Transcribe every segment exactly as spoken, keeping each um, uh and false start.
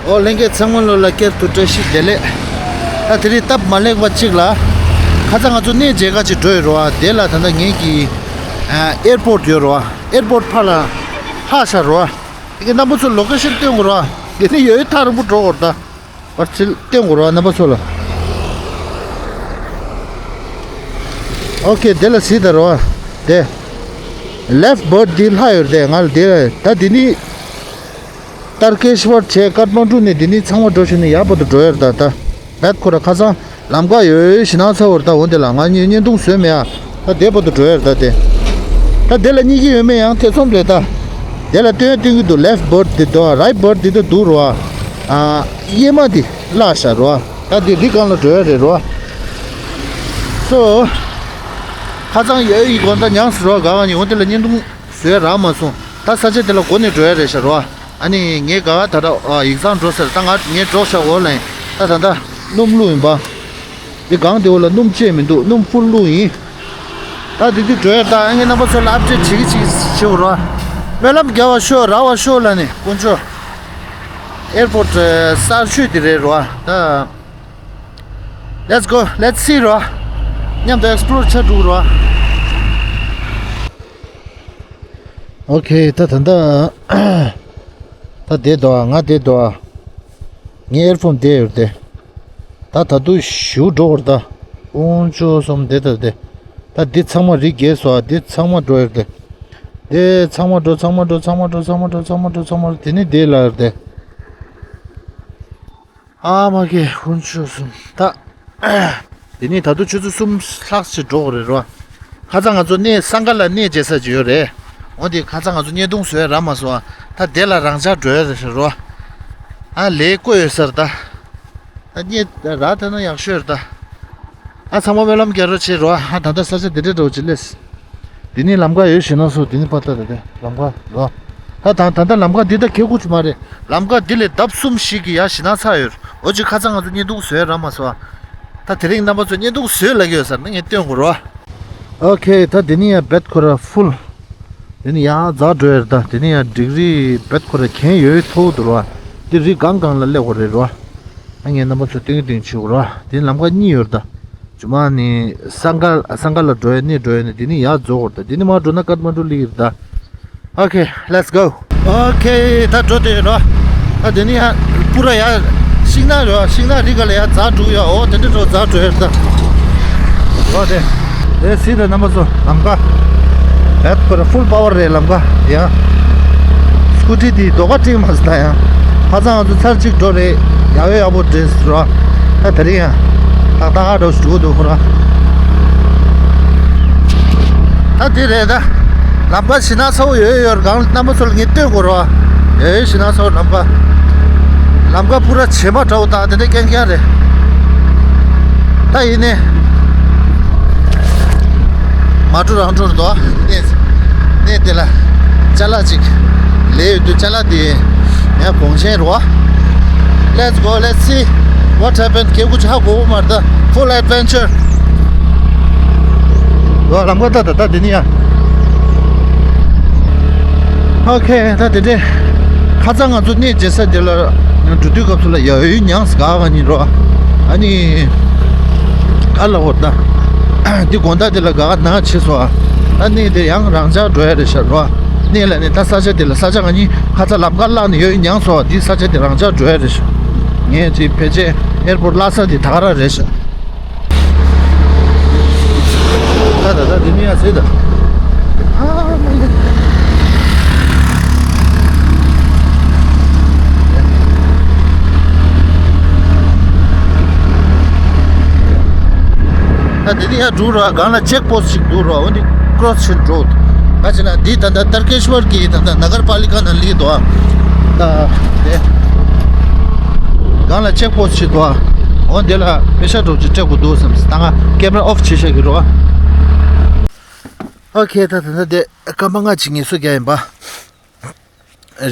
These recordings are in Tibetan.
ཨོ་ལྷན་རྒྱས་ཚང་མ་ལོ་ལ་བསྐྱར་དུ་བཀྲ་ཤིས་བདེ་ལེགས། ད་དེ་རིང་སྟབས་མ་ལེགས་པ་གཅིག་ལ། ཁ་སང་ང་ཚོ་གནས་མཇལ་ཁ་ཅིག་འགྲོ་ཡོད་རེད་བ། དེ་ལ་ད་ལྟ་ངེད་ཀྱི་ཨེར་པོར་ཡོད་རེད་བ། ཨེར་པོར་ཕར་ལ་ལྷག་ཤག་རེད་བ། དེ་གི་རྣམ་པ་ཚོ་ལོ་ཀེ་ཤན་སྟོན་དགོས་རེད་བ། དེ་ནི་ཡོད་ཡོད་ཐག་རིང་པོ་འགྲོ་དགོས་རེད་ད། བར་ཚིལ་སྟོན་དགོས་རེད་བ་རྣམ་པ་ཚོ་ལ། ཨོ་ཁེ། དེ་ལ་གཟིགས་དང་རེད་བ། དེ་ལེཕ་བྷར་འདི་ལྷག་ཡོད་རེད་དེ། ང་ལ་དེ་ད་དེ་ནི། ཏར་ཀེཤ་བར་བྱས་ཀཏ་མན་ཌུ་ནས་འདི་ནི་ཚང་མ་འགྲོ་ཤེས་ནས་ཡར་བར་དུ་འགྲོ་ཡར་ད་ད། བད་ཁོ་ར་ཁ་སང་ལམ་ཁ་ཡོད་ཞེ་ན་ཚ་བར་ད་འོ་འདི་ལ་ང་གཉིས་བརྙན་ཐུང་བཟོས་མེད་ཨ། ད་དེ་བར་དུ་འགྲོ་ཡར་ད་དེ། ད་དེ་ལ་གཉིས་ཀྱི་ཡོད་མེད་ཡང་ཐེ་ཚོམ་རེད་ད། དེ་ལ་སྟོན་སྟོན་གྱི་འདུག་ལེཕ་བར་འདི་འདུག་རའིཊ་བར་འདི་ད་འདུག་རོ་ཨ། གཡས་མ་འདི་བརླག་ཤག་རོ་ཨ། ད་འདི་རི་སྒང་ལ་འགྲོ་ཡ་རེད་རོ་ཨ། སོ། ཁ་སང་ཡོད་ཡི་དགོན་ད་ཉངས་སུ་རོ་ཨ། ག་ག་ནི་འོ་དེ་ལ་བརྙན་ཐུང་བཟོས་རག་མ་སོང་། ད་ས་ཆ་དེ་ལ་སྒོ་ནས་འགྲོ་ཡ་རེད་ཤག་རོ་ཨ། ཨ་ནི་ངས་ག་ག་ད་ལྟ་ཡིག་ཚང་འགྲོ་ཟེར། ད་ང་ངས་འགྲོ་ཤག་འོ་ལ་ཡིན། ད་ད་ད་སྣུམ་བླུགས་ཡིན་པ། འདི་སྒང་དེ་འོ་ལ་སྣུམ་བཅད་མི་འདུག་སྣུམ་ཕུལ་བླུགས་ཡིན། ད་འདི་དུས་འགྲོ་ཡ་ད་ཨ་ངས་རྣམ་པ་ཚོ་ལ་ཨབ་ཌེཊ་བྱེད་ཀྱི་ཅིག་བྱེད་འོ་རོ། སྨོན་ལམ་རྒྱབ་པ་ཤོག་རག་པ་ཤོག་ལ་ནི་དཀོན་མཆོག་ཨེར་པོར་ཊི་གསར་ཤོས་དེ་རེད་རོ། ད་Let's go, let's see རོ། མཉམ་དུ་ཨེག་སི་པི་ལོར་བྱ་འགྲོ་རོ། ཨོ་ཁེ། ད་ད་ད་ད་བསྡད་འདུག་ཨ། ང་བསྡད་འདུག་ཨ། ངའི་ཨེར་ཕོན་བསྡད་ཡོད་དེ། ད་ད་དུང་ཞུ་འགྲོ་བར་ད། དཀོན་མཆོག་གསུམ་བསྡད་ད་བསྡད། ད་འདི་ཚང་མ་རི་རྒྱས་སོ་ཨ། འདི་ཚང་མ་འགྲོ་ཡོད་དེ། འདི་ཚང་མ་འགྲོ་ཚང་མ་འགྲོ་ཚང་མ་འགྲོ་ཚང་མ་འགྲོ་ཚང་མ་འགྲོ་ཚང་མ་འགྲོ་ཚང་མ་འགྲོ་དེ་ནི་བསྡད་ལ་ཡོད་དེ། ཨ་མ་གེ་དཀོན་མཆོག་གསུམ་ད། དེ་ནས་ད་དུང་ཆུ་ཚོད་གསུམ་ལྷག་ཅིག་འགྲོ་དགོས་རེད་རོ། ཁ་སང་ང་ཚོ་གནས་སང་ག་ལ་གནས་མཇལ་ས་ཅིག་ཡོད་རེད། འོ་དེ་ཁ་སང་ང་ཚོ་བརྙན་ཐུང་བཟོས་རག་མ་སོང་ཨ། ད་དེ་ལ་རང་འཇགས་འགྲོ་ཡ་རེད་ཤག་རོ། ཨ་ལས་བསྐོ་ཡོད་ས་རེད་ད། ད་གནས་རག་ཐལ་ན་ཡག་ཤོས་རེད་ད། ཨ་ཚང་མ་སྨོན་ལམ་རྒྱག་རོགས་བྱེད་རོ། ཨ་ད་ལྟ་ས་ཆ་འདི་འདྲ་འགྲོ་ཅིག་སླེབས། འདི་ནི་ལམ་ཁ་ཡོད་ཞེ་ན་སོ། འདི་ནི་པ་ཏ་རེད་དེ་ལམ་ཁ་རོ། ད་ད་ད་ལྟ་ལམ་ཁ་འདི་ད་ཁེ་ཁུ་ཆུ་མ་རེད། ལམ་ཁ་འདི་ལས་ལྡབ་གསུམ་བཞི་གི་ཡ་ཞེ་ན་ཚ་ཡོད། འོ་ཅིག་ཁ་སང་ང་ཚོ་བརྙན་ཐུང་བཟོས་རག་མ་སོང་ཨ། ད་དེ་རིང་རྣམ་པ་ཚོ་བརྙན་ཐུང་བཟོས་ལབ་ཀྱི་ཡོད་ས་རེད་ན་ངས་སྟོན་དགོས་རོ། ཨོ་ཁེ། ད་དེ་ནི་ཡ་བད་ཁོ་ར་ཕུལ། དེ་ནི་ཡ་འཛག་འགྲོ་ཡ་རེད་ད། དེ་ནི་ཡ་ཌིག་རི་བད་ཁོ་ར་གྱེན་ཡོད་མཐོ་བོ་འདུག་རོ། འདི་རི་སྒང་སྒང་ལ་སླེབས་དགོས་རེད་རོ། ཨ་ངས་རྣམ་པ་ཚོ་སྟོན་གྱི་སྟོན་གྱི་བྱེད་དགོས་རོ། དེ་ནི་ལམ་ཁ་གཉིས་ཡོད་རེད་ད། ཇུ་མ་ནི་སང་ག་སང་ག་ལ་འགྲོ་ཡ་གནས་འགྲོ་ཡ་ནི་དེ་ནི་ཡ་རྫོགས་དགོས་རེད་ད། དེ་ནི་མར་འགྲོ་ན་ཀཏ་མན་ཌུ་སླེབས་ཀྱི་རེད་ད། Okay, let's go. Okay, ད་འགྲོ་དེ་རོ། ད་དེ་ནི་ཡ་པུ་ར་ཡ་ཤིང་ནགས་རོ། ཤིང་ནགས་རི་ག་ལ་ཡ་འཛག་འགྲོ་ཡ། འོ་དེ་འདྲ་འགྲོ་འཛག་འགྲོ་ཡ་ད། འོ་དེ་དེ་སི་ད་རྣམ་པ་ཚོ་ལམ་ཁ་བད་པར་ཕུལ་པ་ཝར་རེད་ལམ་ཁ་ཡ། སྐུ་ཊི་དེ་རྡོ་ཁ་སྤྲིང་མ་སི་ད་ཡ། ཁ་སང་ང་ཚོ་ཚར་གཅིག་འགྲོ་རེད། ཡག་ཡོད་ཡག་པོ་འདྲེས་རོ། ད་དེ་རིང་ཡང་ཏག་ཏག་འགྲོ་ཞུ་གི་འདུག་ཁོ་རང་། ད་དེ་རེད་ད། ལམ་ཁ་ཞེ་ན་ཚ་བོ་ཡོད་ཡོད་རང་རྣམ་པ་ཚོ་ལ་ངས་སྟོན་དགོས་རོ། ཡོད་ཡོད་ཞེ་ན་ཚ་བོ་ལམ་ཁ། ལམ་ཁ་པུ་ར་བྱེ་མ་འདྲ་བོ་དང་དེ་འདྲ་རྐྱང་རྐྱང་རེད། ད་ཡིན་ནས། མ་འགྲོ་རང་འགྲོ་རེད་དོ། གནས་གནས་དེ་ལ་ཅ་ལག་ཅིག་ལས་ཡོད་དུས་ཅ་ལག་དེ་ཡང་གོང་ཆེན་རེད་བ། Let's go, let's see what happened. ཁྱེད་ཀུ་ཆ་གོ་མར་ད། Full adventure. ལོ་ལམ་ཁ་ད་ད་ད་དེ་ནི་ཡ། Okay, ད་དེ་འདྲས། ཁ་སང་ང་ཚོ་གནས་མཇལ་ས་དེ་ལ་འགྲོ་དུས་སྐབས་སུ་ལ་ཡ་ཡོད་ཉངས་ག་ག་ནི་རོ། ཨ་ནི། ཨ་ལ་འོ་ད། འདི་དགོང་དག་དེ་ལ་ག་ག་ནང་ཆེ་སོ། ཨ་ནི་དེ་ཡང་རང་འཇགས་འགྲོ་ཡ་རེད་ཤག་རོ། གནས་ལ་ནི་ད་ས་ཆ་དེ་ལ་ས་ཆ་ང་གཉིས་ཁ་ཚ་ལམ་ཁ་བརླག་ནས་ཡོད་ཉངས་སོ། འདི་ས་ཆ་དེ་རང་འཇགས་འགྲོ་ཡ་རེད་ཤག་ངས་ཅིག་ཕལ་ཆེར་ཨེར་པོར་ཊི་བརླག་ས་དེ་ད་ག་རང་རེད་ཤག་ད་ད་ད་འདི་ནི་ཡ་ཟེར་ད། ཨ་མ་ཡ། ད་འདི་ནི་ཡ་འགྲོ་ར་སྒང་ལ་ཅེག་པོ་སི་ཊི་ཞིག་འདུག་ར། འོ་འདི་ཀོ་རོ་སི་བྱེད་འགྲོ། ད་ཅི་ན་འདི་ད་ད་ཏར་ཀེཤ་ཝར་གི་ད་ད་ནགར་པཱ་ལི་ཀ་ནང་ལི་དོ། ད་དེ་སྒང་ལ་ཅེག་པོ་སི་ཊི་ཞིག་འདུག་འོ་འདི་ལ་པེ་ཤ་འགྲོ་ཅིག་སྤྲད་དགོས་འདུག་བསམ། ད་ང་ཀེམ་ར་ཨོཕ་བྱེད་ཤག་གི་རོ། ཨོ་ཁེ། ད་ད་ད་དེ་སྐར་མ་ལྔ་ཅིག་ངལ་གསོ་རྒྱག་ཡིན་པ།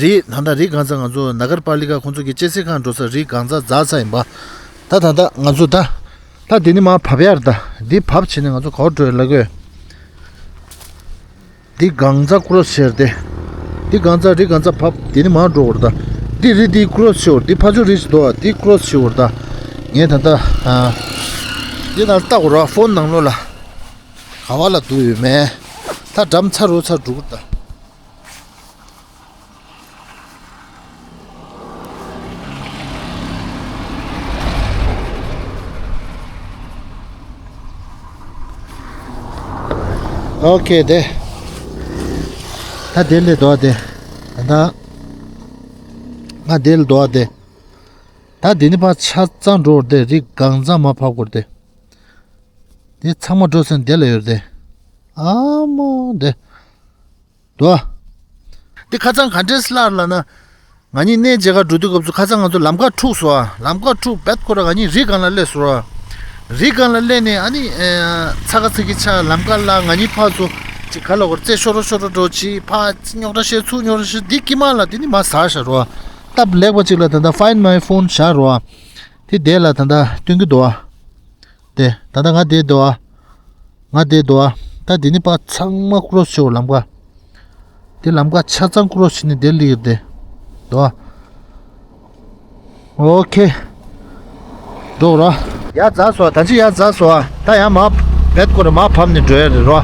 རི་ད་ལྟ་རི་སྒང་ཚང་ང་ཚོ་ནཱ་གར་པཱ་ལི་ཀ་ཁོང་ཚོ་གི་སྤྱི་ཟས་ཁང་འགྲོ་ས་རི་སྒང་ཚང་འཛག་ས་ཡིན་པ། ད་ད་ལྟ་ང་ཚོ་ད་ད་འདི་ནི་མར་བབས་ཡ་རེད་ད། འདི་བབས་བྱས་ནས་ང་ཚོ་ག་པར་འགྲོ་ཡ་ལབ་དགོས། འདི་སྒང་ཚང་ཀོ་རོ་སི་བྱས་ཏེ། འདི་སྒང་ཚང་རི་སྒང་ཚང་བབས་འདི་ནི་མར་འགྲོ་དགོས་རེད་ད། འདི་རི་འདི་ཀྲོ་སི་ཤོར། འདི་ཕ་ཇོ་རི་ཞིག་འདུག་འདི་ཀྲོ་སི་ཤོར་ད། ངས་ད་ལྟ་ཨ། འདི་ནང་ལྟ་དགོས་ར། ཕོན་ནང་ལོགས་ལ་ག་བ་ལ་འདུག་ཡོད་མེད། ད་འགྲམ་ཚ་རུ་ཚ་འགྲོ་གི་ད། ཨོ་ཁེ་དེ། ད་དེ་ལས་དོ་དེ། ད་ད། ང་དེ་ལས་དོ་དེ། ད་དེ་ནི་ཕར་ཆ་ཚང་འགྲོ་བར་དེ། རི་གང་ཚང་མ་ཕབ་དགོས་དེ། དེ་ཚང་མ་འགྲོ་ཚན་དེ་ལ་ཡོད་དེ། ཨ་མོ་དེ། དོ། འདི་ཁ་སང་ག་འདྲས་སླར་ལ་ན། ང་གཉིས་གནས་མཇལ་ཁ་འགྲོ་དུས་སྐབས་སུ་ཁ་སང་ང་ཚོ་ལམ་ཁ་འཁྲུགས་སོང་ཨ། ལམ་ཁ་འཁྲུགས་བེད་ཁོ་ར་ང་གཉིས་རི་སྒང་ལ་སླེབས་སོང་ར། རི་སྒང་ལ་སླེབས་ནས་ཨ་ནི་ཚ་ཁ་ཚ་གི་ཆ་ལམ་ཁ་ལ་ང་གཉིས་ཕར་ཚུར་ཅིག་ག་ལ་གོར་རྩེ་ཤོར་རོ་ཤོར་རོ་འགྲོ་ཅིག་ཕར་རྙོག་དྲ་བཤད་ཚུར་རྙོག་དྲ་བཤད། འདི་ཀི་མ་ལ་དེ་ནི་མ་ཟ་ཤ་རོ། སྟབས་ལེགས་པ་ཅིག་ལ་ད་ལྟ་Find My Phone་བཞག་རོ། དེ་དེ་ལ་ད་ལྟ་སྟོན་གི་འདུག་ཨ། དེ་ད་ལྟ་ང་དེ་འདུག་ཨ། ང་དེ་འདུག་ཨ། ད་དེ་ནི་ཕར་ཚང་མ་ཀྲོ་སི་ཆེ་བོ་ལམ་ཁ། དེ་ལམ་ཁ་ཆ་ཚང་ཀྲོ་སི་བྱས་ནས་དེ་ལིར་དེ་འདུག་ཨ། ཨོ་ཁེ། འགྲོ་ར། ཡ་ཛ་སོ་ད་ཅི་ཡ་ཛ་སོ་ད་ཡང་མ་བེད་ཁོ་ར་མ་ཕམ་ནས་འགྲོ་ཡ་རེད་རོ།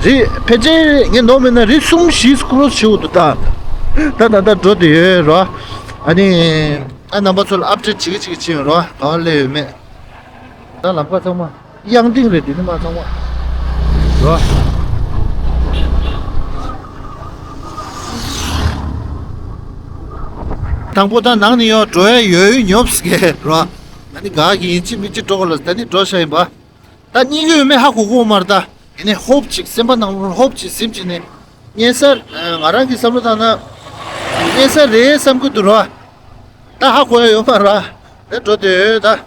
རི་ཕལ་ཆེར་ངས་ནོར་མེད་ན་རི་གསུམ་བཞི་ཀྲོ་སི་ཆེ་བོ་འདུག་ད། ད་ད་ད་འགྲོ་དེ་ཡོད་རོ། ཨ་ནི། ཨ་རྣམ་པ་ཚོ་ལ་ཨབ་ཌེཊ་བྱེད་ཀྱི་བྱེད་ཀྱི་བྱེད་ཡོད་རོ། ག་བ་སླེབས་ཡོད་མེད། ད་ལམ་ཁ་ཚང་མ་གཡང་ཏིང་རེད། དེ་ནི་མ་ཚང་མ་རོ། དང་པོ་ད་ནང་ནས་ཡོང་འགྲོ་ཡ་ཡོད་ཡོད་ཉོབ་སི་གེ་རོ། ད་ནི་ག་གི་ཡིན་གཅིག་མིན་གཅིག་འགྲོ་ག་ལ་ད་ནི་འགྲོ་ཤ་ཡིན་པ། ད་གཉིད་ཁུག་ཡོད་མེད་ཧ་གོ་གོ་མ་རེད་ད། ཡིན་ནའི་ཧོབ་ཅིག་སེམས་པ་ནང་ལོགས་ཧོབ་ཅིག་ཟིན་ཅིག་ནས། རྙེད་ས། ང་རང་གི་བསམ་བློ་བཏང་ན། རྙེད་ས་རེད་བསམ་གི་འདུག་ར། ད་ཧ་གོ་ཡ་ཡོད་མ་ར། དེ་འགྲོ་དེ་ཡོད་ད།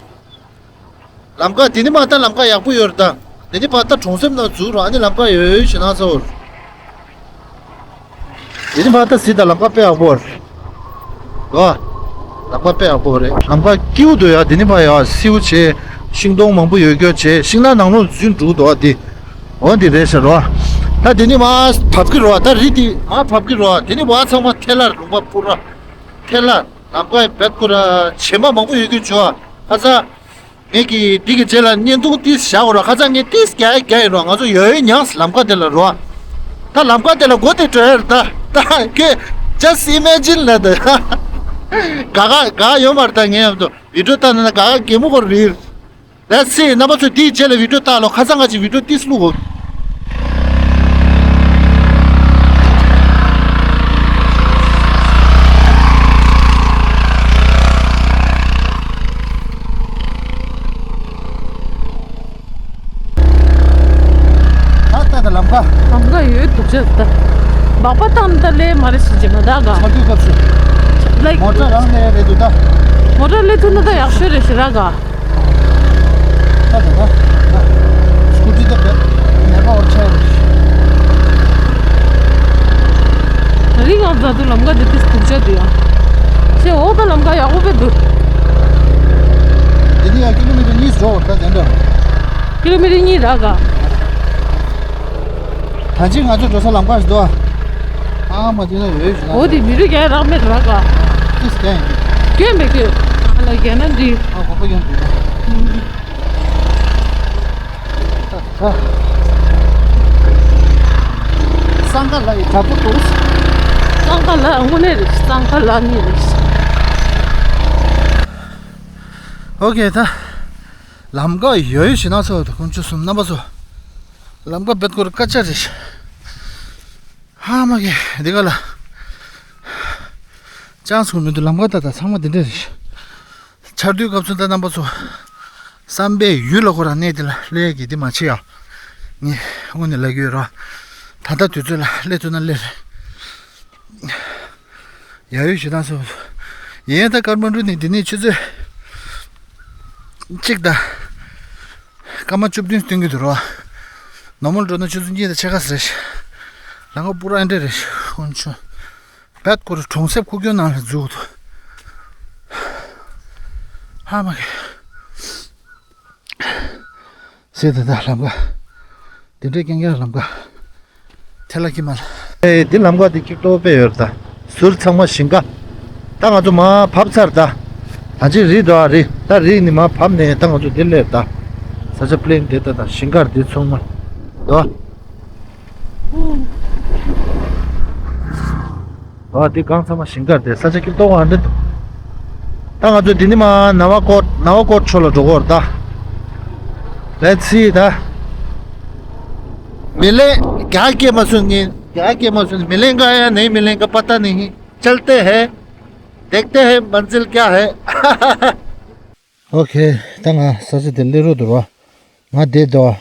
ལམ་ཁ་དེ་ནི་མ་ད་ལམ་ཁ་ཡག་པོ་ཡོད་རེད་ད། དེ་ནི་མ་ད་གྲོང་གསེབ་ནང་འཛུལ་རོགས། ཨ་ནི་ལམ་ཁ་ཡོད་ཡོད་ཞེ་ན་ཚ་བོར། དེ་ནི་མ་ད་སྲིད་ད་ལམ་ཁ་དཔེ་ཡག་པོ་རེད། ཨོ། ལམ་ཁ་དཔེ་ཡག་པོ་རེད། ལམ་ཁ་སྐྱིད་པོ་འདུག་ཡ། དེ་ནི་མ་ཡ་སེའུ་བྱས། ཤིང་སྡོང་མང་པོ་ཡོད་སྐྱོ་བྱས། ཤིང་ནགས་ནང་ལོགས་འཛུལ་འགྲོ་འདུག་དེ། འོ་འདི་རེད་ཤག་རོ། ད་དེ་ནི་མ་བབས་ཀྱི་རོ། ད་རི་དེ་མ་བབས་ཀྱི་རོ། དེ་ནི་བ་ཚང་མ་ཐལ་ལར་ལུང་པ་སྤུ་ར། ཐལ་ལར། ལམ་ཁ་ཡི་བེད་ཁོ་ར་བྱེ་མ་མང་པོ་ཡོད་ཀྱི་བྱུང་ཨ། ཁ་ཚ། ངས་ཀྱི་འདི་གི་རྗེས་ལ་བརྙན་ཐུང་ཏིས་བཞག་གོ་ར། ཁ་ཚ་ངས་ཏིས་རྒྱག་རྒྱག་ཡིན་རོ། ང་ཚོ་ཡོད་ཡོད་ཉགས་ལམ་ཁ་དེ་ལ་རོ། ད་ལམ་ཁ་དེ་ལ་སྒོ་དེ་འགྲོ་ཡ་རེད་ད། ད་ཁྱོད་just imagine་ལ་ད། ག་ག་ག་ཡོད་མ་རེད་ད། ངས་ཡོད་དོ་བི་ཌིའོ་ལྟ་ན་ན་ག་ག་གད་མོ་ཁོ་རེད། That's it། རྣམ་པ་ཚོས་དེའི་རྗེས་ལ་བི་ཌིའོ་ལྟ་ལོ། ཁ་སང་ང་ཅིག་བི་ཌིའོ་ཏིས་བླུག་གོ། ད་ལྟ་ད་ལམ་ཁ། ལམ་ཁ་ཡོད་འདུག་ཅེས་ད། སྦག་པ་བཏང་ད་ལས་མ་རེད་ཟེར་གྱི་མ་ད་ག་ཆར་དུས་སྐབས་སུ། ལའིཀ་མོ་ཊ་རང་ལས་རེད་འདུག་ད། མོ་ཊ་ལས་ཐུབ་ན་ད་ཡག་ཤོས་རེད་ཟེར་ར་ག། ད་ད་ད། སྐུ་ཊི་ད་བེད་ནད་པ་འོར་ཆ་རེད། རི་ང་མཛའ་དུ་ལམ་ཁ་དེ་དུས་སྡུག་ཅག་དུ་ཡང་། ཞེས་འོག་ད་ལམ་ཁ་ཡག་པོ་བེད་འདུག་དེ་ནི་ཡང་ཀི་ལོ་མི་ཊར་གཉིས་འགྲོ་བར་ད་དེ་འདྲ། ཀི་ལོ་མི་ཊར་གཉིས་ར་ག། ད་ཅི་ང་ཚོ་འགྲོ་ས་ལམ་ཁ་ཞིག་འདུག་ཨ་མ་དེ་ན་ཡོད་ཞིག་འོ་དེ་མི་རུ་རྒྱག་རག་མེད་རག་ག་ཏིས་རྒྱག་ཡིན། རྒྱུན་མེད་རྒྱུན། ཨ་ལ་རྒྱག་ན་འདི། ཨ་ཁོ་པ་ཡོང་འདུག་ད་ད། སང་ག་ལ་ཡི་དྲག་པོ་འདུག་སང་ག་ལ་དངོས་གནས་རེད། སང་ག་ལ་ནི་རེད། ཨོ་ཁེ་ད། ལམ་ཁ་ཡོད་ཞིག་ན་ཚོ་དཀོན་མཆོག་གསུམ་རྣམ་པ་ཚོ། ལམ་ཁ་བེད་སྐོར་སྐད་ཆ་རེད། ཧ་མ་གི་འདི་ག་ལ། ཅང་སུ་མི་འདུག་ལམ་ཁ་ད་ད་ཚང་མ་འདི་འདྲ་རེད། ཆར་དུས་སྐབས་སུ་ད་རྣམ་པ་ཚོ། བསམ་པའི་ཡུལ་ལ་ཁོ་རང་གནས་དེ་ལ་སླེབས་ཀྱི་འདི་མ་བྱེད་ཡ། ངས་དངོས་གནས་ལབ་ཀྱི་ཡོད་ར། ད་ལྟ་དུས་ཚོད་ལ་སླེབས་ཐུབ་ན་སླེབས་རེད། ཡ་ཡོད་ཞེ་དྲག་སོ། ཡིན་ད་ཀར་མ་འགྲོ་ནི་འདི་ནས་ཆུ་ཚོད་གཅིག་དང་། སྐར་མ་བཅུ་བདུན་སྟོན་གྱི་འདུག་རོ། ནོར་མལ་འགྲོ་ན་ཆུ་ཚོད་གཉིས་དང་ཕྱེད་ཀ་ཟེར། ལམ་ཁ་པུ་ར་ཨེ་འདྲ་རེད་ཤག་དཀོན་མཆོག་བེད་སྐོར་གྲོང་གསེབ་ཁུག་ཀྱོག་ནང་ལ་འཛུལ་འདུག་ཧ་མ་གི། ཟེར་དེ་ད་ལམ་ཁ། དེ་འདྲའི་རྐྱང་རྐྱང་ལམ་ཁ། ཐལ་ལ་ཁྱི་མ་ལ། ཨེ་འདི་ལམ་ཁ་འདི་སྐྱིད་ཏོག་དཔེ་ཡོད་རེད་ད། ཟུར་ཚང་མ་ཞིང་ཁ། ད་ང་ཚོ་མར་བབས་ཚར་ད། ད་ཅི་རི་འདུག་ཨ། རི་ད་རི་ནས་མར་བབས་ནས་ད་ང་ཚོ་འདིར་སླེབས་ད། ས་ཆ་པི་ལེན་དེ་ད་ད་ཞིང་ཁར་འདི་ཚང་མ་འདུག་ཨ། འོ་འདི་སྒང་ཚང་མ་ཞིང་ཁར་དེ་ས་ཆ་སྐྱིད་ཏོག་ཨ་འདི་འདུག་ད་ང་ཚོ་འདི་ནས་མར་ནང་བ་ཀོ་ནང་བ་ཀོ་ཆོ་ལ་འགྲོ་གི་ཡོད་རེད་ད། Let's see ད། मिले क्या के मसुंगी क्या के मसुंगी मिलेगा या नहीं मिलेगा पता नहीं। चलते हैं। देखते हैं मंजिल क्या है। ཨོ་ཁེ། ད་ང་ས་ཆ་དེ་སླེབས་རོགས་འདུག་ར། ང་བསྡད་འདུག་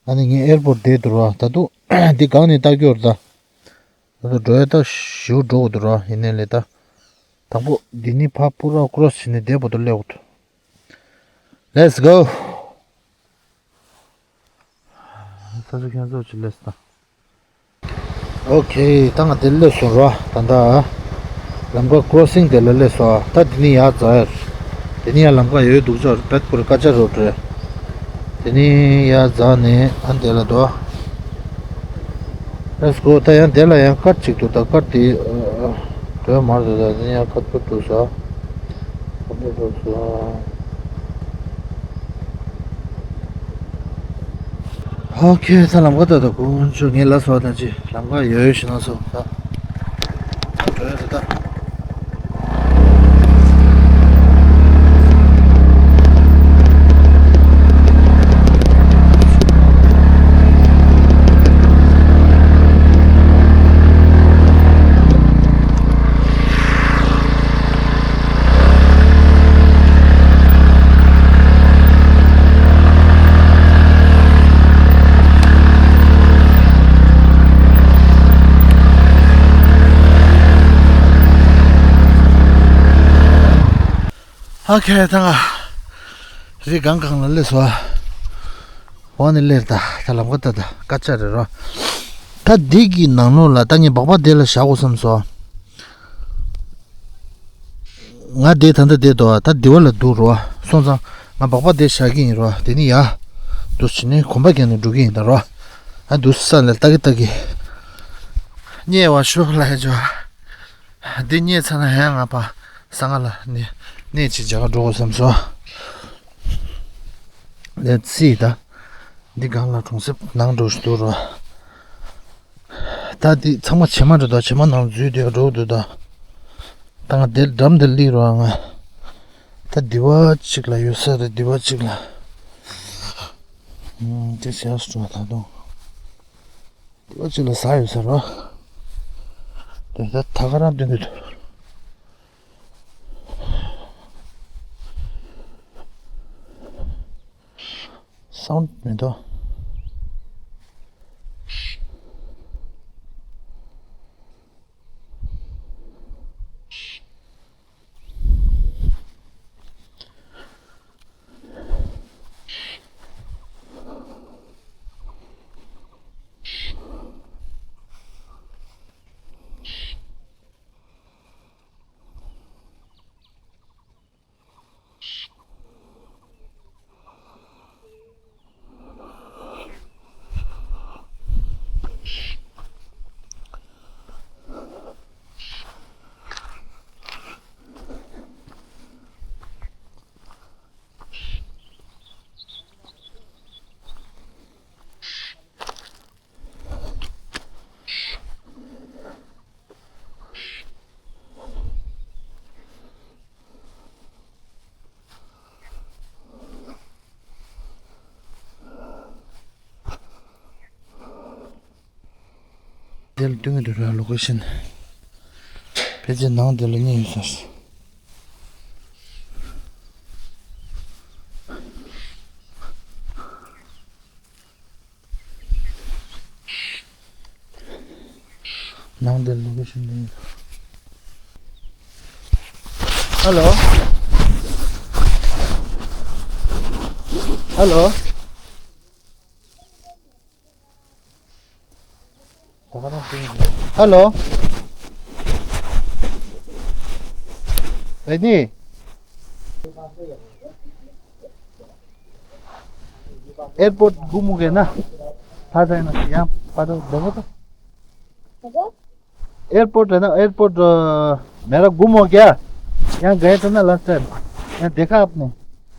ཨ་ནི་ངའི་ཨེར་པོར་ཊི་བསྡད་འདུག་ར། ད་དུང་འདི་སྒང་ནས་ལྟ་རྒྱུ་རེད་ད། ད་དུང་འགྲོ་ཡ་ད་ཞེ་པོ་འགྲོ་དགོས་འདུག་ར། ཡིན་ནའི་ལས་ད། དང་པོ་འདི་ནི་ཕར་པུ་ར་ཀོ་རོ་སི་བྱས་ནས་བསྡད་པོ་ཏོ་སླེབས་དགོས་འདུག Let's go. ས་ཆ་ཁྱེད་ཚོ་ཅི་སླེབས་ད། ཨོ་ཁེ། ད་ང་དེ་སླེབས་སོང་ར། ད་ད་ལམ་ཁ་ཀོ་རོ་སིང་དེ་ལ་སླེབས་སོང་ཨ། ད་དེ་ནས་ཡར་འཛེག་ཡ། དེ་ནས་ཡར་ལམ་ཁ་ཡོད་འདུག་ཅོ་བེད་ཁུར་ཀ་ཅ་རོ་ཏྲེ། དེ་ནས་ཡར་འཛེགས་ནས་ཨ་འདི་ལ་འདུག Let's go. ད་ཡང་དེ་ལ་ཡང་ཀར་ཅིག་འདུག་ད་ཀར་དེ་འགྲོ་ཡ་མ་རེད། ད་དེ་ཡང་ཁ་ཐུག་འདུག་ས། ཁ་ཐུག་འདུག་ས། ཨོ་ཁེ། ད་ལམ་ཁ་ད་ད་དཀོན་མཆོག་ངས་ལབ་སོང་ད་ཅི་ལམ་ཁ་ཡོད་ཡོད་ཞིག་ན་སོང་ད། འགྲོ་ཡ་རེད་ད། ཨོ་ཁེ། ད་ང་རི་སྒང་སྒང་ལ་སླེབས་སོང་ཨ། འོ་ནི་སླེབས་ད། ད་ལམ་ཁ་ད་ད་ཀ་ཅ་རེད་རོ། ད་འདི་གི་ནང་ལོགས་ལ་ད་ངས་སྦག་སྦག་དེ་ལ་བཞག་དགོས་བསམ་སོང་། ང་དེ་ད་ལྟ་བསྡད་འདུག་ད་འདི་བ་ལ་འདུག་རོ། སོང་ཙང་ང་སྦག་སྦག་དེ་བཞག་གི་ཡིན་རོ། དེ་ནི་ཡ། འདུག་བྱས་ནས་གོམ་པ་རྒྱག་ནས་འགྲོ་གི་ཡིན་ད་རོ། ཨ་འདུག་ས་ལ་ལྟ་གི་ལྟ་གི། རྙེད་པ་ཤོག་ལ་ཧེ་ཇོ། འདི་རྙེད་ཚར་ན་ཧེ་ང་ཕར་ས་ང་ལ་ནི་གནས་ཅིག་མཇལ་ག་འགྲོ་དགོས་བསམ་སོང་། Let's see ད། འདི་སྒང་ལ་གྲོང་གསེབ་ནང་འགྲོ་ཞིག་འདུག་རོ། ད་འདི་ཚང་མ་བྱེ་མ་འགྲོ་ད། བྱེ་མ་ནང་འཛུལ་དུས་འགྲོ་འདུག་ད། ད་ང་འདིར་འགྲམ་འདིར་སླེབས་རོགས་ང་། ད་འདི་བ་གཅིག་ལ་ཡོད་ས་རེད། འདི་བ་གཅིག་ལ། ཨུམ། དེ་ཟེར་སོང་ད་དུང་། འདི་བ་གཅིག་ལ་ཟ་ཡོད་ས་རོ། དེ་ད་ད་ག་རང་སྟོན་གྱི་འདུག་སའུན་མི་འདུག་དེ་ལ་སྟོན་གྱི་འདུག་ར། ལོ་ཀེ་ཤན་ཕལ་ཆེར་ནང་དེ་ལ་རྙེད་ཡོད་ས་རེད། ནང་དེ་ལོ་ཀེ་ཤན་ནི། ཧ་ལོ། ཧ་ལོ། ཧ་ལོ། རེད་ནི། ཨེར་པོར་ཊི་སྒུག་མུ་གེ་ན། ཕ་ཚན་ན་ཡང་ཕ་ཚན་འདོན་གོ་ད། ཨེར་པོར་ཊི་རེད་ན་ཨེར་པོར་ཊི། मेरा गुम हो गया। यहाँ गए थे ना लास्ट टाइम, यहाँ देखा आपने?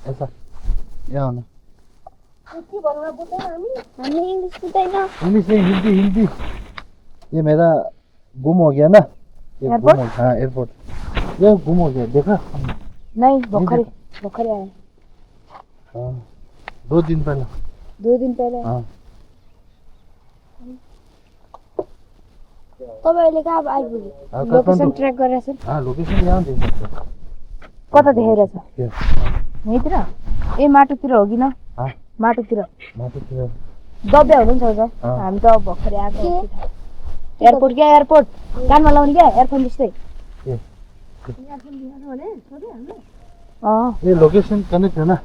ऐसा, यहाँ ना। कुछ नहीं बोलना, बोलते हैं, हमें, हमें इंग्लिश बताइए ना। इंग्लिश नहीं, हिंदी, हिंदी। ये मेरा गुम हो गया ना। ये गुम एयरपोर्ट? हो गया, हाँ, एयरपोर्ट। ये गुम हो गया, देखा? नहीं, नहीं बोखरे, देखा। बोखरे आए। हाँ, दो दिन पहले। दो दिन पहले? हाँ। तपाईँले कहाँ आइपुग्यो? हाँ, लोकेसन काठमाडौँ। ट्र्याक गरेर छ। हाँ, लोकेसन यहाँ देख्नु। कता देखाइरहेछ? यो। यहीँतिर? ए, माटोतिर हो कि न? हाँ। माटोतिर। माटोतिर। दब्या हुनुहुन्छ, हाँ। हामी त भर्खरै आएको। के? एयरपोर्ट क्या, एयरपोर्ट? कानमा लाउने क्या, एयरफोन जस्तै। ए। अँ। ए, लोकेसन कनेक्ट है ना?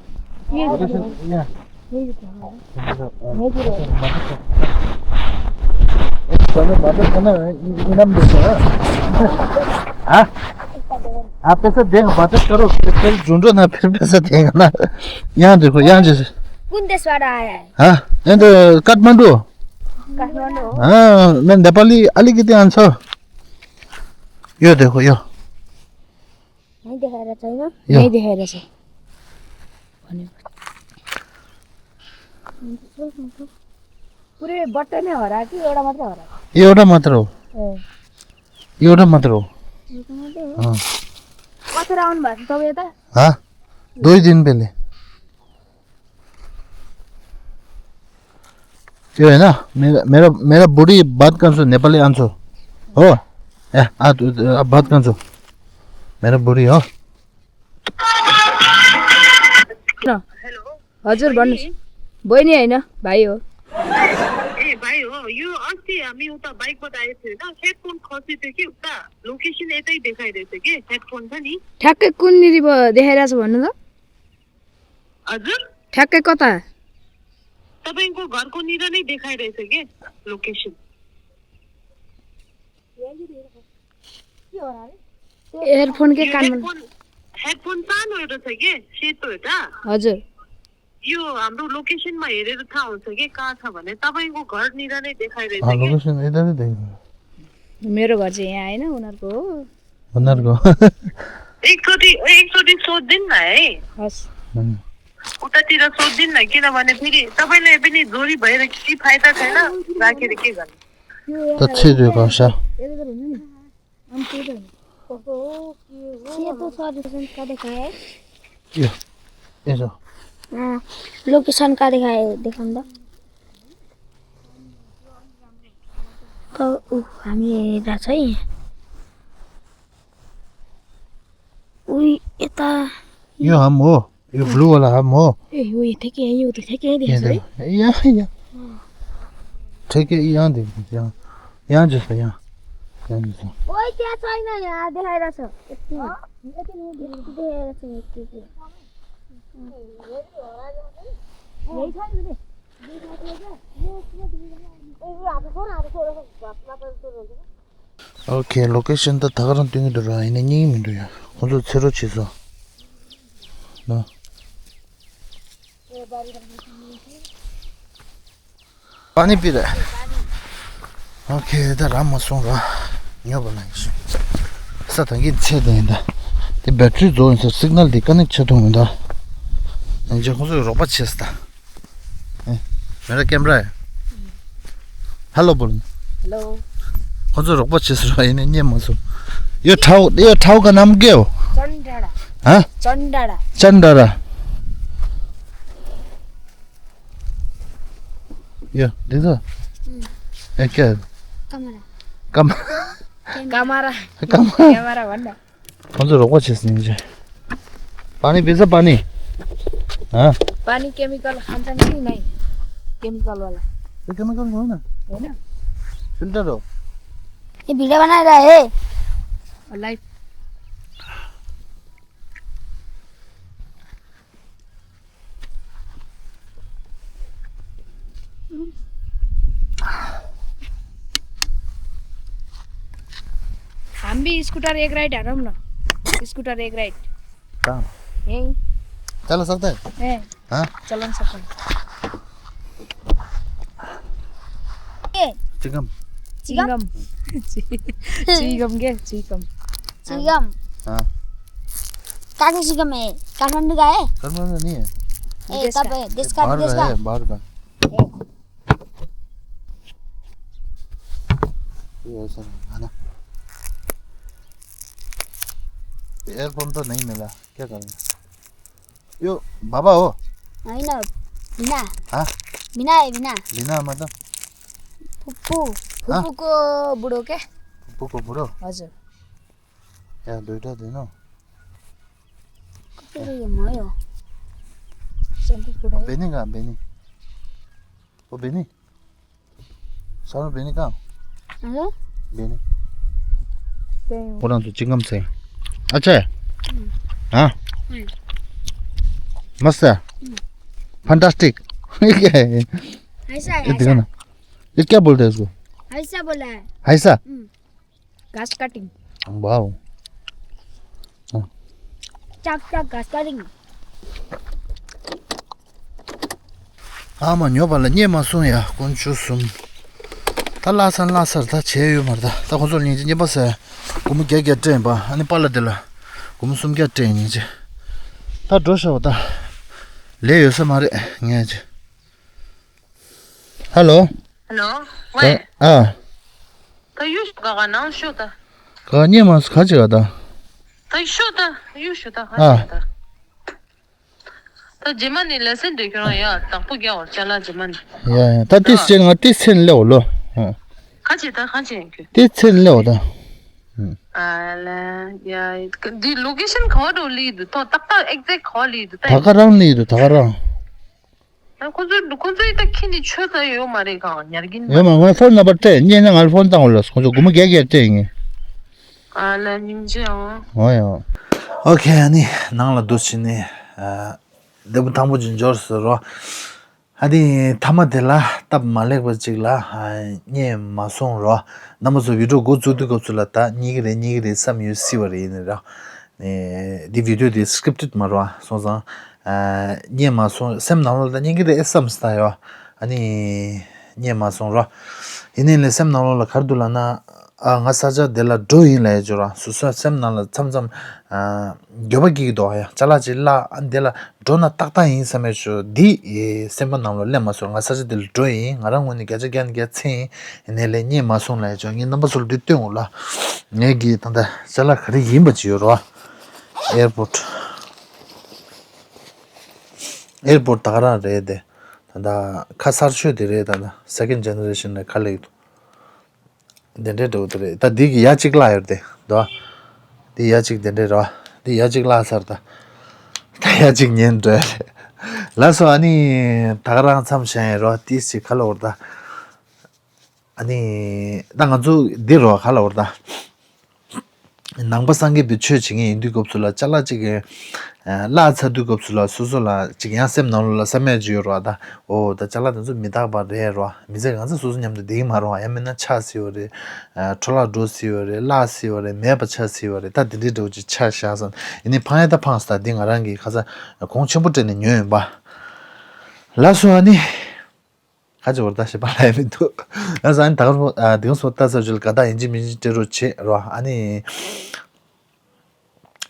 ये लोकेसन यहाँ। यही तो है। यही तो है। एकदमै बाटो छैन, इ-, इनाम दिन्छ, हँ? हाँ? आप पैसा देख, बात करो, फिर, फिर ढूंढो ना, फिर पैसा देगा ना। यहाँ देखो, यहाँ जैसे। कुन देशबाट आया है? हाँ? यहाँ तो काठमाडौँ हो। काठमाडौँ हो? हाँ, मैं नेपाली अलिकति आउँछ। यो देखो, यो। यहीँ देखाइरहेको छ, होइन? यो। यहीँ देखाइरहेको छ। पुरै बट्टा नै हरा कि एउटा मात्रै हरा? एउटा मात्र हो। ए। एउटा मात्र हो। एउटा मात्रै हो? अँ। कखेर आउनु भएको छ तपाईँ यता? हाँ? दुई दिन पहिले। त्यो होइन, मेरो, मेरो, मेरो बुढी बात गर्छु, नेपाली आउँछु। हो? ए, आ, तु-, आ, बात गर्छु। मेरो बुढी हो। हेलो। हजुर, बहिनी। भन्नुहोस्। बहिनी होइन, भाइ हो। ए, भाइ हो। यो अस्ति हामी उता बाइकबाट आएको थियो होइन, हेडफोन खसी थियो कि उता, लोकेसन यतै देखाइरहेछ कि, हेडफोन छ नि। ठ्याक्कै कुननिर ब-, देखाइरहेछ भन्नु त? हजुर? ठ्याक्कै कता? तपाईँको घरको निर नै देखाइरहेछ के लोकेसन। एयरफोन के यो कानमा? हेडफोन, हेडफोन सानो एउटा छ के, सेतो एउटा। हजुर। यो हाम्रो लोकेसनमा हेरेर थाहा हुन्छ के कहाँ छ भने, तपाईँको घरनिर नै देखाइरहेछ अँ, के। लोकेसन यता नै देखाइरहेछ। मेरो घर चाहिँ यहाँ होइन, उनीहरूको हो। उनीहरूको। एकचोटि, एकचोटि सोधिदिनु न है। हस्। उतातिर सोधिदिनु न, किनभने फेरि तपाईँलाई पनि जोडी भएर केही फाइदा छैन राखेर के गर्ने। त छिटो गर्छ। सेतो छ, लोकेसन कहाँ देखाए? यो, यसो। अँ, लोकेसन कहाँ देखाए? देखाउनु त। त ऊ, हामी हेरिरहेको छ है। उही यता। यो हाम हो, यो ब्लू वाला हाम हो। ए, हो, यो ठ्याक्कै यहीँ, यो त ठ्याक्कै यहीँ देखाएको छ है। यहाँ, यहाँ। ठ्याक्कै यहाँ देख्नु, यहाँ। यहाँ जस्तो, यहाँ। यहाँ जस्तो। ओइ, त्यहाँ छैन, यहाँ देखाइरहेको छ। यति, यति देखाइरहेको छ, यति, यति। यही छ नि। ओके, लोकेसन त ད་ག་རང་སྟོན་གྱི་འདུག་ར། ཡིན་ནའི་རྙེད་ཀྱི་མི་འདུག་ཡ། ཁོང་ཚོ་ཚེ་རོགས་བྱེད་སོང་། ན། पानी पी रहा है। ओके, ད་རང་མ་སོང་ར། ཉོ་བ་ལ་ཡིན་ཤི། ས་ད་གིན་ཚེ་ད་ཡིན་ད། དེ་བེ་ཊི་རི་རྫོགས་ཡིན་ས། སིག་ནལ་དེ་ཀ་ནེག་བྱེད་ཐུབ་མི་འདུག་ཡིན་ཅེ་ཁོང་ཚོས་རོགས་པ་བྱེད་ས་ད། ए, मेरा कैमरा है। हेलो बोल। हेलो। ཁོང་ཚོས་རོགས་པ་བྱེད་ཟེར་བ་ཡིན་ནའི་རྙེད་མ་སོང་། यो ठाउँ, यो ठाउँ का नाम के हो? चण्डाडा। हाँ? चण्डाडा। चण्डाडा। यो, देख्छ? ए, क्या? कमरा। कम- क्यामेरा। कमरा। कमरा। क्यामेरा भन्न। ཁོང་ཚོས་རོགས་པ་བྱེད་ཟིན་ཅེ། पानी पीसा पानी? हाँ? पानी केमिकल खान्छ कि नहीं? केमिकल वाला। त्यो केमिकल होइन। होइन? फिल्टर हो। ये भिडियो बनाइरहेको है। लाइफ। हम भी स्कूटर एक राइड हराऊँ ना। स्कूटर एक राइड। कहाँ? यहीं। चला सकता है? हैं। हाँ? चलन सकता है। ए। चिकम। चिकम। चिकम। चिकम के? चिकम। चिकम। हाँ। काका चिकम है, काठमांडू का है। काठमांडू नहीं है। ए, कब है? देश का, बाहर देश का का। है, बाहर का। ये ऐसा है ना। एयरफोन तो नहीं मिला, क्या करें? यो, बाबा हो? होइन, बिना। हाँ? बिना है, बिना। बिना मतलब? फुप्पू, हाँ? फुप्पूको बुढो के? फुपूको बुढो? हजुर। या दुईटा दिनु। कसरी हो म यो? सेम्पू बुढो। बेनी कहाँ, बेनी? ओ बेनी? सानो बेनी कहाँ? हेलो? बेनी। त्यही हो। बोला तो चिंगम से। अच्छा है? हाँ? मस्त है? फैंटास्टिक। ये क्या है? ऐसा है, ये देखो ना। ये क्या बोलते हैं इसको? ऐसा बोला है। ऐसा? घास कटिंग। वाओ। चाक चाक घास कटिंग। ཨ་མ་ཉོ་བ་ལ་རྙེད་མ་སོང་ཡ། དཀོན་མཆོག་གསུམ། ད་བརླག་ཚར་བརླག་ཚར་ད་བྱས་ཡོད་མ་རེད། ད་ད་ཁོང་ཚོ་ལ་སྙིང་རྗེ། རྙེད་པ་ཟེར་སྒོར་མོ་བརྒྱད་བརྒྱ་སྤྲད་ཡིན་པ། ཨ་ནི་པཱ་ལགས་དེ་ལ་སྒོར་མོ་སུམ་བརྒྱ་སྤྲད་ཡིན་སྙིང་རྗེ། ད་འགྲོ་ཤག་པ་ད། ལས་ཡོད་ས་མ་རེད་ངས་ཅི། ཧ་ལོ། ཧ་ལོ། ཝེ། ཨ། ད་ཡུ་ཤུ་ག་ག་ནང་ཤོ་ད། ག་རྙེད་མ་སོང་ག་ཅི་ག་ད། ད་ཤོ་ད་ཡུ་ཤུ་ད་ག་ཨ། ཅི་ག་ད། ད་རྗེས་མ་ནི་ལེ་སན་དེ་ཁྱོད་རང་ཡ་དང་པོ་རྒྱག་བར་ཅ་ལག་རྗེས་མ་ནི། ཡ་ཡ་ད་ཏིས་ཅན་ང་ཏིས་ཚན་ལེའོ་ལོ། ཧ། ཁ་ཅིག་ད་ཁ་ཅིག་ཡིན་ཁྱོད། ཏིས་ཚན་ལེའོ་ད། ཨ་ལ་ཡ་འདི་ལོ་ཀེ་ཤན་ག་བ་འགྲོ་ལི་འདུག་ཐོ་ཏག་ཏག་ཨེག་ཛེག་ག་བ་ལི་འདུག་ད་ད་ག་རང་ལི་འདུག་ད་ག་རང་། ད་ཁོ་ཚོ་ཁོ་ཚོའི་ད་ཁྱི་ནི་ཆོས་ད་ཡོད་མ་རེད་གང་ཉར་གིན་ཡོད་མ། ང་ཕོན་ནམ་བར་སྤྲད་རྙེད་ན་ང་ལ་ཕོན་བཏང་འོ་ལ། ཁོ་ཚོ་སྒོར་མོ་བརྒྱད་བརྒྱད་སྤྲད་ཡིན། ཨ་ལ་སྙིང་རྗེ་ཨང་། འོ་ཡ། ཨོ་ཁེ། ཨ་ནི་ནང་ལ་འདུག་ཕྱིན་ནས་ཨ་འདེབས་པོ་ཐང་པོ་ཅིག་འབྱོར་ཟེར་རོ། ཨ་དེ་མཐའ་མ་དེ་ལ་སྟབས་མ་ལེགས་པ་ཅིག་ལ་ཨ་རྙེད་མ་སོང་རོ། རྣམ་པ་ཚོ་བི་ཌིའོ་འགོ་བཙུགས་དུས་སྐབས་སུ་ལ་ད་རྙེད་ཀྱི་རེད་རྙེད་ཀྱི་རེད་བསམ་ཡོད་སྲིད་པ་རེད། ཡིན་ནའི་ར། ཨེ་འདི་བི་ཌིའོ་འདི་སི་ཀི་རིབ་ཊེཌ་མ་རེད་པ། སོང་ཙང་ཨ་རྙེད་མ་སོང་། སེམས་ནང་ལོགས་ལ་རྙེད་ཀྱི་རེད་བསམ་སྟེ་ཡོད། ཨ་ནི་རྙེད་མ་སོང་རོ། ཡིན་ནའི་ལས་སེམས་ནང་ལོགས་ལ་ག་རེ་འདུག་ལབ་ན། ཨ་ང་ས་ཆ་དེ་ལ་འགྲོ་ཡིན་ལབ་ཡ་ཅིག་ཡོད་ར། སོ་སོའི་སེམས་ནང་ལ་མཚམས་མཚམས་ཨ་འགྱོད་པ་སྐྱེ་གི་འདུག་ཡ། ཅ་ལག་ཅིག་བརླག་ཨ་འདི་ལ་འགྲོ་ན་ཏག་ཏག་ཡིན་བསམ་ཡ་ཅིག་ཡོད། འདི་ཨེ་སེམས་པ་ནང་ལོགས་སླེབས་མ་སོང་། ང་ས་ཆ་དེ་ལ་འགྲོ་ཡིན། ང་རང་ངོས་ནས་བརྒྱ་ཆ་བརྒྱ་ནས་བརྒྱ་འཚོལ་ཡིན། ཡིན་ནའི་ལས་རྙེད་མ་སོང་ལབ་ཡ་ཅིག་ཡོད། ངས་རྣམ་པ་ཚོ་ལ་འདི་སྟོན་འོ་ལ། ངས་གི་ད་ལྟ་ཅ་ལག་ག་རེ་ཡིན་པ་ཅིག་ཡོད་ར། ཨེར་པོར་ཊི། ཨེར་པོར་ཊི་ད་ག་རང་རེད་དེ། ད་ལྟ་ཁ་གསར་ཤོས་དེ་རེད། ད་ལྟ་སེ་ཀེན་ཌི་ཇེ་ནེ་རེ་ཤན་ལ་ག་ལེགས་འདུག་དེ་འདྲའི་འགྲོ་གི་རེད། ད་འདི་གི་ཡ་གཅིག་བརླག་ཡོད་རེད་དེ། འདུག་འདི་ཡ་གཅིག་དེ་འདྲའི་རེད་པ། འདི་ཡ་གཅིག་བརླག་ཚར། ད་ད་ཡ་གཅིག་ཉན་འགྲོ་ཡ་རེད། ལགས་སོ། ཨ་ནི་ད་ག་རང་མཚམས་བཞག་ཡིན་རོ། ཏིས་ཅིག་ག་ལབ་དགོས་རེད་ད། ཨ་ནི་ད་ང་ཚོ་འདི་རོ་ག་ལབ་དགོས་རེད་ད། ནང་པ་སངས་རྒྱས་པའི་ཆོས་བྱེད་མཁན་ཡིན་དུས་སྐབས་སུ་ལ་ཅ་ལག་ཅིག་གི་ཨ་བརླག་ཚར་དུས་སྐབས་སུ་ལ་སོ་སོ་ལ་ཅིག་ཡང་སེམས་ནང་ལོགས་ལ་བསམ་ཡས་ཅིག་ཡོད་རེད་པ། ད་འོ་ད་ཅ་ལག་དེ་ཚོ་མི་རྟག་པ་རེད་རོ། མི་ཚེ་གང་ཚེ་སོ་སོ་མཉམ་དུ་བསྡད་ཀྱི་མ་རེད་པ། ཡང་མིན་ན་ཆག་སྲིད་པ་རེད། ཨ་འཕྲོ་བརླག་འགྲོ་སྲིད་པ་རེད། བརླག་སྲིད་པ་རེད། མེད་པ་ཆགས་སྲིད་པ་རེད། ད་དེ་འདྲའི་འདྲ་བོ་ཅིག་ཆགས་བཞག་ཙང་ཡིན་ནའི་ཕངས་ཡས་ད་ཕངས་སོང་། ད་འདི་ང་རང་གིས་ཁ་སང་གོང་ཆེན་པོ་སྤྲད་ནས་ཉོས་ཡིན་པ། ལགས་སོ། ཨ་ནི། ཁ་ཅིག་བར་ད་ཞེ་པ་ལ་ཡ་མི་འདུག་ང་ས་ནི་ད་ག་རུ་ཨ་དེང་སོ་ལྟ་ས་ཇུ་ལ་ག་ད་ཡིན་གཅིག་མིན་གཅིག་སྤྲད་རོགས་བྱེད་རོགས། ཨ་ནི་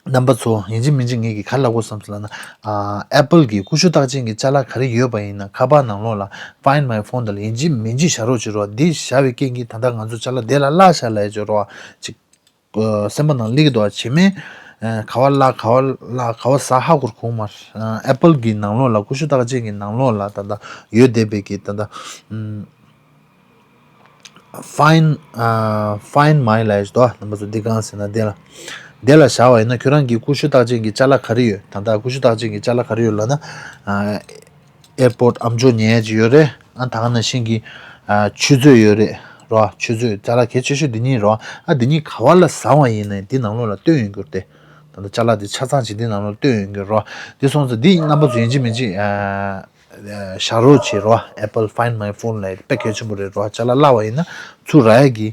རྣམ་པ་ཚོ་ཡིན་གཅིག་མིན་གཅིག་ངེད་ཀྱིས་ག་ལབ་དགོས་བསམ་སོང་ལབ་ན། ཨ་ཨེ་པལ་གྱི་ཀུ་ཤུ་རྟགས་ཅན་གྱི་ཅ་ལག་ག་རེ་ཡོད་པ་ཡིན་ན་ཁ་པར་ནང་ལོགས་ལ་Find My Phone དེ་ལ་ཡིན་གཅིག་མིན་གཅིག་བཞག་རོགས་བྱེད་རོགས། འདི་བཞག་པའི་རྐྱེན་གྱིས་ད་ལྟ་ང་ཚོ་ཅ་ལག་དེ་ལ་བརླག་བཞག་ལབ་ཡ་ཅིག་ཡོད་རོགས་ཅིག་ཨ་སེམས་པ་ནང་སླེབས་ཀྱི་འདུག་བ། བྱེ་མའི་ཨ་ག་བ་བརླག་ག་བ་བརླག་ག་བ་ཟ་ཧ་གོ་གོ་མ་རེད། ཨ་ཨེ་པལ་གྱི་ནང་ལོགས་ལ་ཀུ་ཤུ་རྟགས་ཅན་གྱི་ནང་ལོགས་ལ་ད་ལྟ་ཡོད་བསྡད་པའི་གི་ད་ལྟ་ཨམ་Find ཨ་Find My ལབ་ཡ་ཞིག་འདུག་བ། རྣམ་པ་ཚོ་འདི་གང་ཟེར་ན་དེ་ལ་དེ་ལ་བཞག་པ་ཡིན་ན་ཁྱོད་རང་གི་ཀུ་ཤུ་རྟགས་ཅན་གྱི་ཅ་ལག་ག་རེ་ཡོད། ད་ལྟ་ཀུ་ཤུ་རྟགས་ཅན་གྱི་ཅ་ལག་ག་རེ་ཡོད་ལབ་ན། ཨ་ཨེར་པོར་ཊི་ཨམ་ཅོག་ཉན་ཡ་ཅིག་ཡོད་རེད། ཨ་ད་ག་ནང་བཞིན་གྱི་ཨ་ཆུ་ཚོད་ཡོད་རེད་རོ། ཆུ་ཚོད་ཅ་ལག་གལ་ཆེ་ཤོས་འདི་གཉིས་རོ། ཨ་འདི་གཉིས་ག་བ་ལ་བཟང་བ་ཡིན་ནའི་འདི་ནང་ལོགས་ལ་བཏོན་ཡོང་གི་རེད་དེ། ད་ལྟ་ཅ་ལག་འདི་ཆ་ཚང་ཅིག་འདི་ནང་ལོགས་ལ་བཏོན་ཡོང་གི་རོ། འདི་སོང་ཙང་འདི་རྣམ་པ་ཚོ་ཡིན་གཅིག་མིན་གཅིག་ཨ་བཞག་རོགས་བྱེད་རོ། ཨེ་པལ་Find My Phone ལབ་ཡ་དཔེ་གལ་ཆེན་པོ་རེད་རོ། ཅ་ལག་བརླག་པ་ཡིན་ན་ཚུར་རག་ཡ་གི་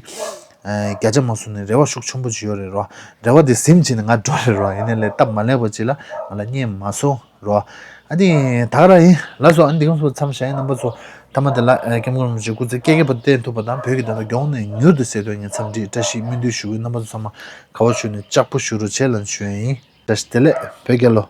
ཨ་བརྒྱ་ཆ་མ་སོང་ནའི་རེ་བ་ཤུགས་ཆེན་པོ་ཅིག་ཡོད་རེད་རོ། རེ་བ་འདི་ཟིན་བྱས་ནས་ང་འགྲོ་རེད་རོ། ཡིན་ནའི་ལས་སྟབས་མ་ལེགས་པ་ཅིག་ལ་ང་ལ་རྙེད་མ་སོང་། རོ། ཨ་ནི་ད་ག་རང་ཡིན། ལགས་སོ། ཨ་ནི་འདི་གང་སོ་མཚམས་བཞག་ཡིན། རྣམ་པ་ཚོ་ད་ ཐ་མ་དེ་ལ་ཨ་སྐྱབས་མགོན་རིན་པོ་ཆེ་སྐུ་ཚེ་བསྐལ་བརྒྱའི་བར་དུ་བརྟན་ཐུབ་པ་དང་། བོད་ཀྱི་བདེན་མཐའ་མགྱོགས་ནས་མྱུར་དུ་གསལ་ཐུབ་ཡག་འཚམས་འདྲིའི་བཀྲ་ཤིས་སྨོན་འདུན་ཞུ་གི། རྣམ་པ་ཚོ་ཚང་མ་ག་བ་བཞུགས་ནས་ལྕགས་པོ་བཞུགས་རོགས་བྱེད་ལབ་ཞུ་ཡ་ཡིན། བཀྲ་ཤིས་བདེ་ལེགས། བོད་རྒྱལ་ལོ།